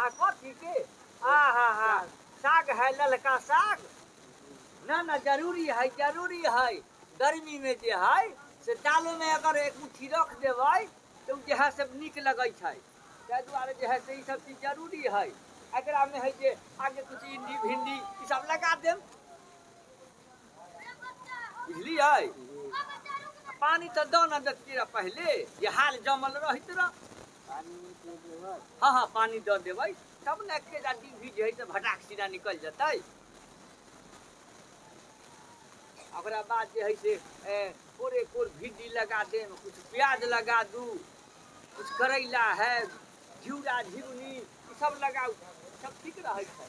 हा कथी के आ हा हा साग है ललका साग ना ना जरूरी है जरूरी है गर्मी में जे है से दालो में अगर एक मुट्ठी रख देबै तऽ ओ जे है से नीक लगै छै ताहि दुआरे जे है से ई सब चीज जरूरी है एकरा में है जे आगे कुछ भिंडी भिंडी ई सब लगा देम बुझलियै पानी तऽ दऽ ने देतियै रहए पहिले जे हाल जमल रहैत रह हँ हँ पानी दऽ देबै तब ने एके दा डीभी जे है से भटाक सीधा निकलि जेतै ओकरा बाद जे है से कोरे कोर भिंडी लगा देम कुछ प्याज लगा दू कुछ करैला है घिउरा झिंगुनी ई सब लगाउ सब ठीक रहै छै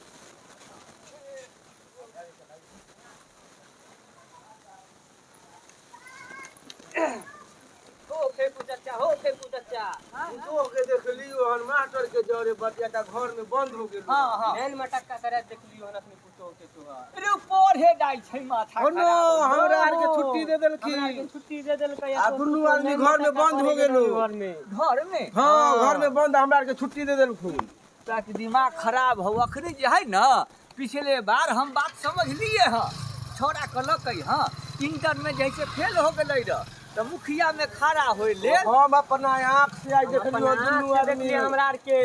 हो फेकू चचा हो फेकू चचा पुतोह के देखलियो हन मास्टर के जरे बतिया ता घर में बंद हो गेल हाँ हाँ नैन मटक्का करे देखलियो हन अखनी पुतोह के तोहर अरे पढ़े जाइ छै माथा हो न खराब हमरा आर के छुट्टी दे हमरा आर के देलखिन छुट्टी दे देलकै आ दुनू आदमी घर में बंद हो गेलो घर में घर में हाँ घर में बंद हमरा आर के छुट्टी दे देलखुन ताकि दिमाग खराब हो अखनी जे है न पिछले बार हम बात समझ लिए हँ छोड़ा कहलकै हँ इंटर में जैसे फेल हो गेलै रह तऽ मुखिया में खड़ा होय लेल हम अपना आँख से आज देखलियो दुनू आदमी देखलिए हमरा आर के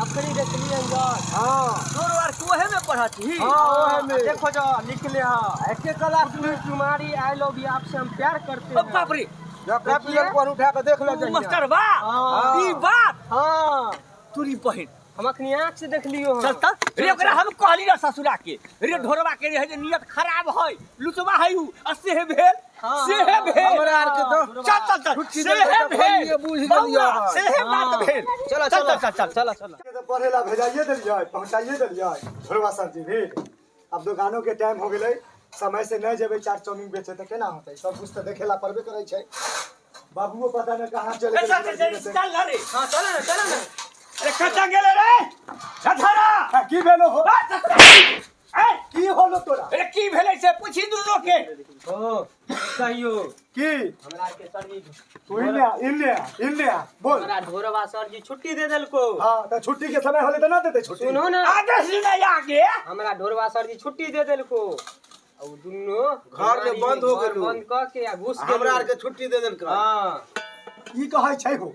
अखनी देखलिए जर हाँ तोरो आर कोहे में पढ़त ही हाँ ओहे में देखो जो लिखले ह एके क्लास में कुमारी I love you आपसे हम प्यार करते ओ हैं बाप रे जब कापी पर उठा के देख ले तू जहिया। मास्टर बा हाँ। ई बात हाँ तुरी पहिन हम अखनी आँख से देखलियो हन चल त रे ओकरा हम कहली रे ससुरा के रे ढोरवा के रहे जे नियत खराब है लुचबा है उ आ सेहे भेल हाँ, सेहे हाँ, भेल हमरा आर के तो चल चल चल छुट्टी सेहे देलकै तऽ भेल पढ़िए बुझि गेलियै। बौआ, सेहे बात भेल चलो चल चलो चल चल चलो चलो के तऽ पढ़े ला भेजाइए देलियै पहुँचाइए देलियै ढोरबा सर जी भी आब दोकानो के टाइम हो गेलै समय से नहि जेबै चाट चाउमीन बेचे तऽ केना होतै सब कुछ तऽ देखे ला पड़बे करै छै बाबुओ पता नहि कहाँ चले ए, चल चल चल चल रे हाँ चलो ना चलो ना अरे कतऽ गेलै रे धरा की भेलो हो ए की होलो तोरा अरे की भेलै से पूछी दुनू के हो कहियो की हमरा आर के सर जी तू इन्ने आ इन्ने आ इन्ने आ बोल हमरा ढोरवा सर जी छुट्टी दे देलको हाँ तऽ छुट्टी के समय होले तऽ ना देते छुट्टी सुनो ना आगे सुनै आगे हमरा ढोरवा सर जी छुट्टी दे देलको आ उ दुनू घर में बंद हो घर गेलो। बंद क के आ घुस गेलो हमरा आर के छुट्टी दे देलकै हाँ की कहै छै हो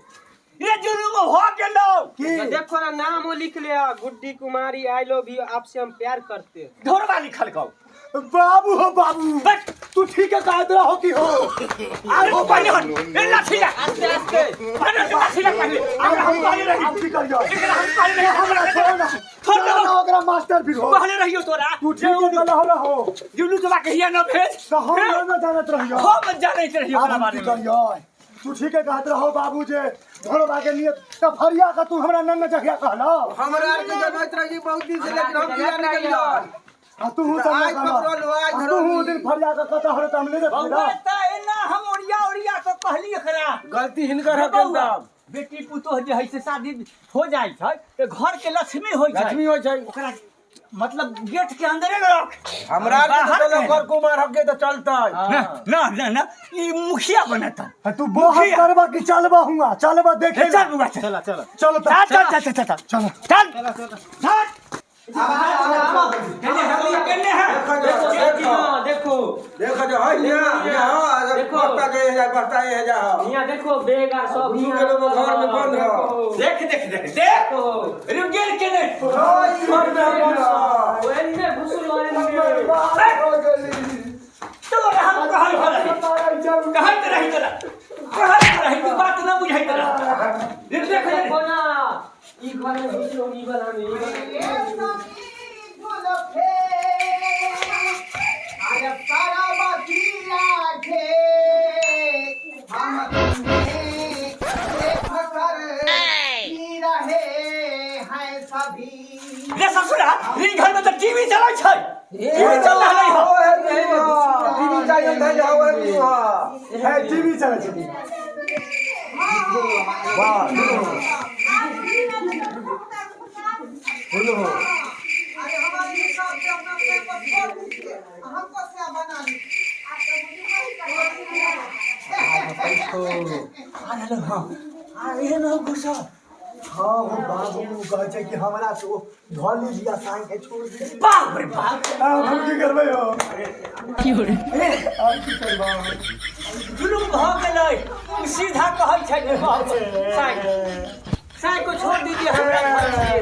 रे दुनू में हो गेलौ की तो देखो ना नाम वो लिख लिया गुड्डी कुमारी I love you आपसे हम प्यार करते हैं ढोरवा लिखल कौ बाबू हो बाबू बस तू ठीक है कहत रहो की हो अरे पहले हट ए लाठी ला आस्ते आस्ते अरे लाठी ला पहले एकरा हम कहले रही अब की करियो एकरा हम कहले रही हमरा छोड़ ना छोड़ दो। ना ओकरा मास्टर भी हो कहले रहियो तोरा तू ठीक है कहला हो जुलू तोरा कहिया न भेज तो हम ना जानत रहियो हम जानैत रहियो अब ओकरा हम बारे की में करियो तू ठीक है कहत रहो बाबू जे ढोलबा के नियत त फरिया का तू हमरा नन्न जगिया कहलो हमरा आर के जनैत रही बहुत दिन से लेकिन हम किया नहीं गेलियै आ तू हूँ सब आइ पकड़ल हो, आइ तू हूँ दिन फरिया का कत हर त हम ले बौआ जत त एना हम ओरिया ओरिया के कहली एकरा गलती हिनकर है बौआ, एकदम बेटी पुतोह जे है से शादी हो जाइ छै तऽ घर के लक्ष्मी होइ छै लक्ष्मी होइ छै ओकरा मतलब गेट के अंदरे न रख हमरा आर के बाहर तऽ के। कर कुमार हके तऽ चलतै ना ना ना ना ई मुखिया बनता तू बोहत करबा कि चलबा हुआ चलबा देखे चल बुआ चल चला चला चलो त चल चल चल चल चलो चल चल केने है बौआ, केने है देखो देखो देखो जो है यहाँ यहाँ देखो। बस्ता के जा बस्ता ये जा हो यहाँ देखो बैग आर सब दुनू के लोग घर में बंद हो। देख देख देख देख देखो अरे गेल केने घर में बंद हो ओ एन्ने घुसलो एन्ने हो गेली तोरा हम कहल रही कहत रही तोरा कहत रही तू बात ना बुझाइत रह देख देख देखो ना ई घर में घुसलो ई वाला में ई वाला में। रे ससुरा रे घर में तो टीवी चलै छै टीवी चल रहलै हौ टीवी चाहिए था जाओ है है टीवी चलै छै वाह बोलो आ रहल हँ आ एहन हो घुसल हाँ हो बाबू कहै छै कि हमरा तो धऽ लीजिए साई के छोड़ दीजिए। बाप रे बाप। आब हम की करबै हो? आब की करबै? जुलुम भऽ गेलै। सीधा कहै छै जे बाप साई साई को छोड़ दीजिए हमरा घर से।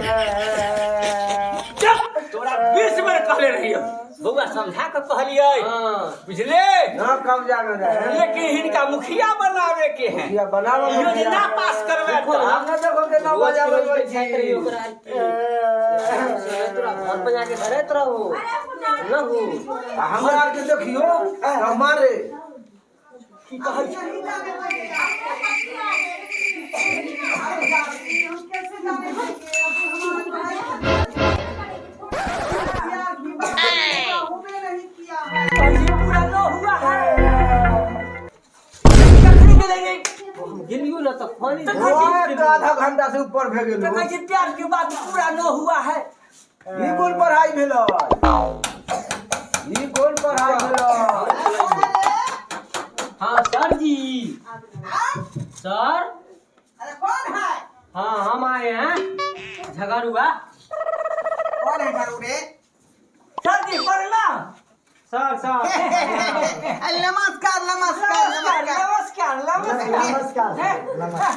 चुप, तोरा 20 बेर कहले रहियो बौआ, समझा के कहलियै। हाँ। बुझले? ना कब्जा में रहे। लेकिन हिनका मुखिया बनावे के है। मुखिया बनाबो। योजना पास करवे देखो हम ना देखो के ना रोज बजाबै रोज के जाइत रहियो ओकरा आर की। तोरा घर पर जाके धरैत रहो न हो। आ हमरा आर के देखियो हमारे की कहै छै? अभी पूरा न हुआ है। कखनी गेलै रे? हम गेलियो न तऽ फोन तऽ कहै छै- तऽ आधा घंटा से ऊपर भए गेल। तऽ कहै छै प्यार के बात पूरा न हुआ है। ई कोन पढ़ाई भेलै? ई कोन पढ़ाई भेलै? हाँ सर जी, सर। अरे कौन है? हाँ हम आए हैं झगड़ुआ। कौन है झगड़ू रे? सर जी प्रणाम। Sir sir. नमस्कार नमस्कार नमस्कार नमस्कार। नमस्कार नमस्कार। नमस्कार नमस्कार।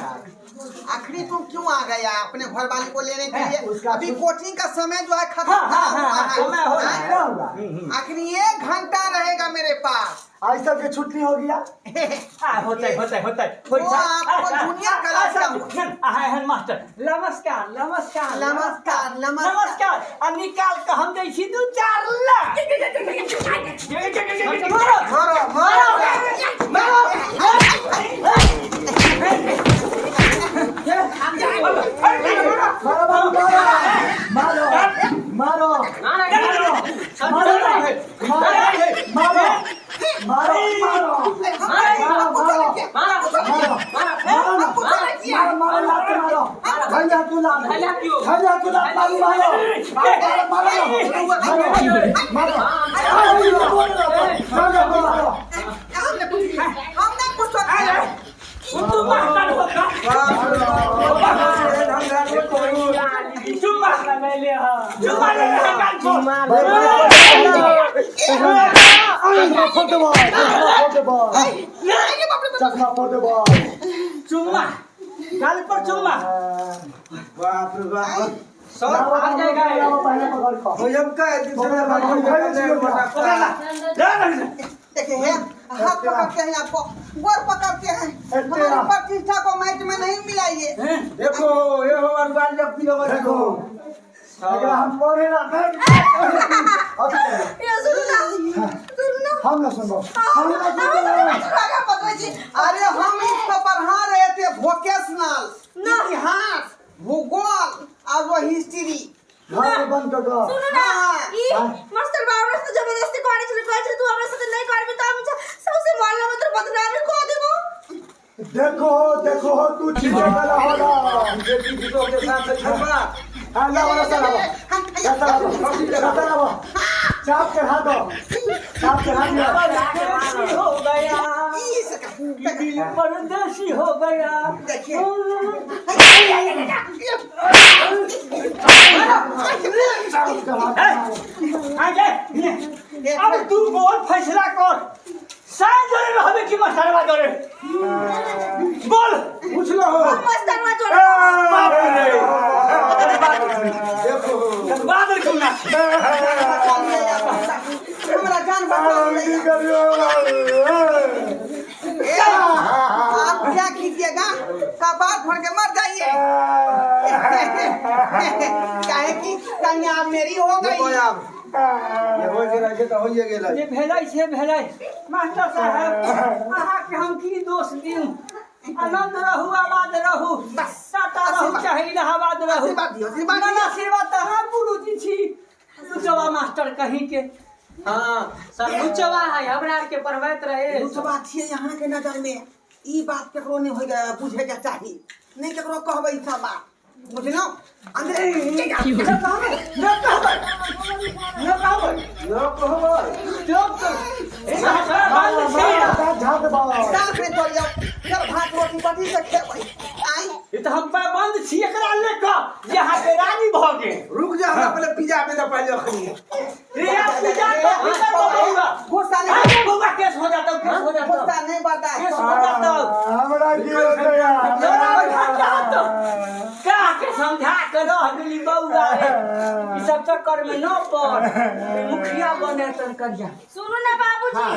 आखिरी तुम क्यों आ गया अपने घर वाले को लेने के लिए? उसका अभी कुछ- कोचिंग का समय जो है खत्म हाँ, हाँ, हुआ हाँ, है। समय हो रहा हाँ? क्या हुआ? आखिरी 1 घंटा रहेगा मेरे पास। आज सबके छुट्टी हो गया। आ होतै होतै होतै। वो आपको जूनियर क्लास का है मास्टर। नमस्कार नमस्कार। नमस्कार नमस्कार। नमस्कार। आ निकाल के हम दै छी 2-4 लाख। मारो मारो मारो मारो। मारो बाबू मारो मारो मारो ना ना मारो मारो मारो मारो मारो मारो मारो मारो मारो लात मारो धैया तू लात धैया तू लात मारो मारो मारो मारो मारो मारो मारो। हमने कुछ हमने कुछ किया। तू मास्टर होगा। चुम्मा चुम्मा ले ले गाल को। चकमा फोड़ देबो, चकमा फोड़ देबो, चकमा फोड़ देबो। चुम्मा गाल पर चुम्मा। बाप रे बाप। सर भाग जाएगा ये। पहले पकड़ को। हम कह दूसरे देखिए हे, हाथ पकड़ते हैं आपको, गोर पकड़ते हैं। हमारी प्रतिष्ठा को मैच में नहीं मिलाइए। देखो ये हमार बाल जब पिलो देखो एकरा हम पढ़े ना ये सुनू ना, सुनू ना। हम ना सुनबो, हम ना सुनबो। अरे हम इसको पढ़ा रहे थे वोकेशनल, इतिहास, भूगोल और वो हिस्ट्री। घर बंद कर दो। सुनू ना, हाँ। ई मास्टर बाबू हमरा साथे जबरदस्ती करे छलै, कहै छलै तू हमरा साथे नहीं करबी त हम सबसे मोहल्ला में तोर बदनामी कऽ देबो। देखो देखो तू चीजे वाला होला। बेटी बुतो के साथ छपा। हाँ ला वाला साला रसा लाओ, चाप चढ़ा दो, चाप चढ़ा दिया। परदेसी हो गया दिल परदेसी हो गया। देखिए चाप चढ़ा दो। आ जाए अब तू बोल, फैसला कर, साइन जोरे रहबे कि मस्टरवा जोरे? बोल। पूछ लो हो। मास्टरवा जोरे। बाप रे। देखो बादल क्यों ना हमरा जान बचा की करियो? आप क्या कीजिएगा, कबाड़ फोड़ के मर जाइए, काहे कि कन्या मेरी हो देखो गई। आब ये हो गेलै से तऽ होइए गेलै। जे भेलै से भेलै। मास्टर साहब अहाँके हम की दोष दियौ? आनंद रहू, आबाद रहू, टाटा रहू चाहे इलाहाबाद रहू। आशीर्वाद दियौ, आशीर्वाद ना दियौ। आशीर्वाद तऽ अहाँ गुरुजी छी लुचवा मास्टर कहीं के। हाँ सर लुचवा है, हमरा आर के पढ़बैत रहे। लुचबा छियै यहाँ के नजर में। ई बात केकरो नहीं होय बुझे के चाही, नहीं केकरो कहबै ई सब बात, बुझलौ? अंदर न कहबै, न कहबै, न कहबै। न कहबै। चुप कर। ए, मास्टर, बंद छी। झाड़ दे बाबा। साफ रे चल जाओ, जब भात रोटी पति से खेबै आई। ई तऽ हम पाबंद छी एकरा दे पहले अखनी। रे यार पूजा कर कर बउआ। गुस्सा नहीं, अरे बउआ केस हो जाता, केस हो जाता, गुस्सा नहीं बर्दाश्त। केस हो जाता। हमरा की होतै तोरा घंटा तो का के समझा के रह गेली बउआ रे। ई सब चक्कर में न पड़, मुखिया बने तन करिया। सुनो ना बाबूजी,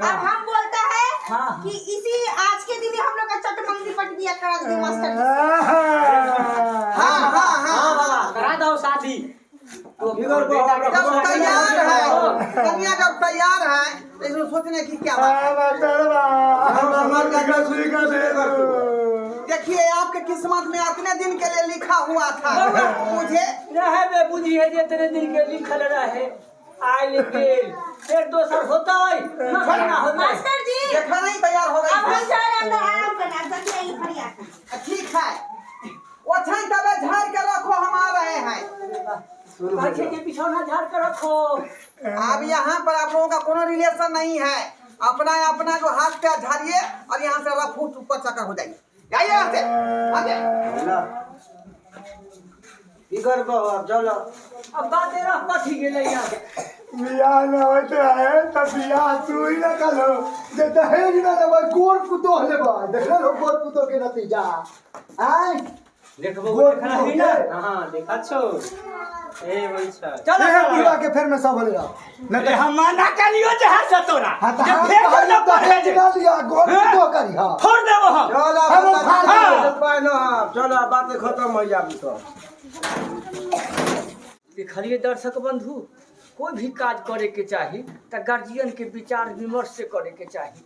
अब हम बोलता है हाँ। कि इसी आज के दिन ही हम लोग का चट मंगनी पट दिया करा दी मास्टर जी। हाँ हाँ हाँ हाँ, करा दो शादी। बिगड़ को हमरा जब तैयार है कन्या, जब तैयार है तो इसमें सोचने की क्या बात है। देखिए आपके किस्मत में इतने दिन के लिए लिखा हुआ था मुझे रहे बे बुझिए जे इतने दिन के लिखल रहे आयल गेल, फिर दोसर होतै ना ना होतै। मास्टर जी देखा नहीं तैयार हो अब हम गई। जा रहे हैं अंदर आराम करना, जल्दी आइए फरिया। ठीक है, ओछाई तबे झाड़ के रखो, हम आ रहे हैं। कहै छै जे बिछौना झाड़ के रखो। अब यहाँ पर आप लोगों का कोनो रिलेशन नहीं है, अपना अपना जो हाथ पे झाड़िए और यहाँ से रफू ऊपर चक्कर हो जाइए, जाइए यहाँ से आगे। की करबो अब चलो। अब बाते रह कथी गेलै यार। बियाह न होइत रहे तऽ बियाह तू ही न कलो जे दहेज न लेबै, गोर पुतोह लेबै। देखले हो गोर पुतोह के नतीजा? आय देखबो गोर देखा पुतोह ही ना। के। हाँ देखा छो ए वही छै। चल एहे बुढ़वा के फेर में सब होले रह न अरे हम मना कलियो जे है से तोरा हाँ तऽ जे हम फेर कहलियो न पढ़े दहेज जे न लिअ, गोर पुतोह करी। हाँ फोड़ देबो हम। चलो हम फाड़ देबै। हाँ चलो बातें खत्म हो जाबी तो। देखलिए दर्शक बंधु, कोई भी काज करे के चाही तऽ गार्जियन के विचार विमर्श से करे के चाही,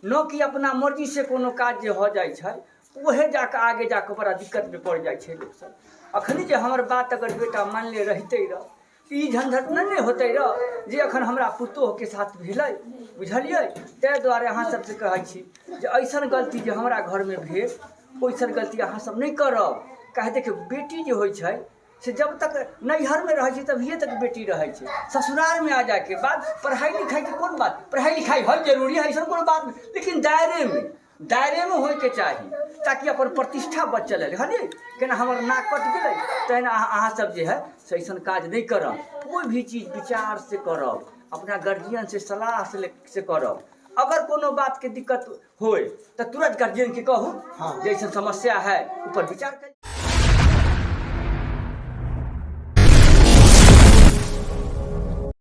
न कि अपना मर्जी से कोनो काज जे हो जाइ छै उहे जाके आगे जाके बड़ा दिक्कत में पड़ जाइ छै लोक सब। अखनी जे हमर बात अगर बेटा मानले रहितै रह ई झंझट नहि ने होतै रह जे अखन हमरा पुतोह के साथ भेलै, बुझलियै? ताहि दुआरे अहाँ सबसे कहै छी जे ऐसन गलती जे हमरा घरमे भेल ओइसन गलती अहाँ सब नहि करब। काहे देखियौ बेटी जे होइ छै से जब तक नैहरमे रहै छै तभिए तक बेटी रहै छै, ससुरालमे आ जायके बाद पढ़ाइ लिखाइके कोन बात, पढ़ाइ लिखाइ है जरूरी है ऐसन कोनो बात नहि, लेकिन दायरेमे होइके चाही ताकि अपन प्रतिष्ठा बचल रहे। हनी केना हमर नाक कटि गेलै तहिना अहाँ सब जे है से ऐसन काज नहि करब, कोइ भी चीज विचार से करब, अपना गार्जियन से सलाह से करब। अगर कोनो बात के दिक्कत होय तऽ तुरंत गार्जियन के कहू जे ऐसन समस्या है ऊपर विचार करी।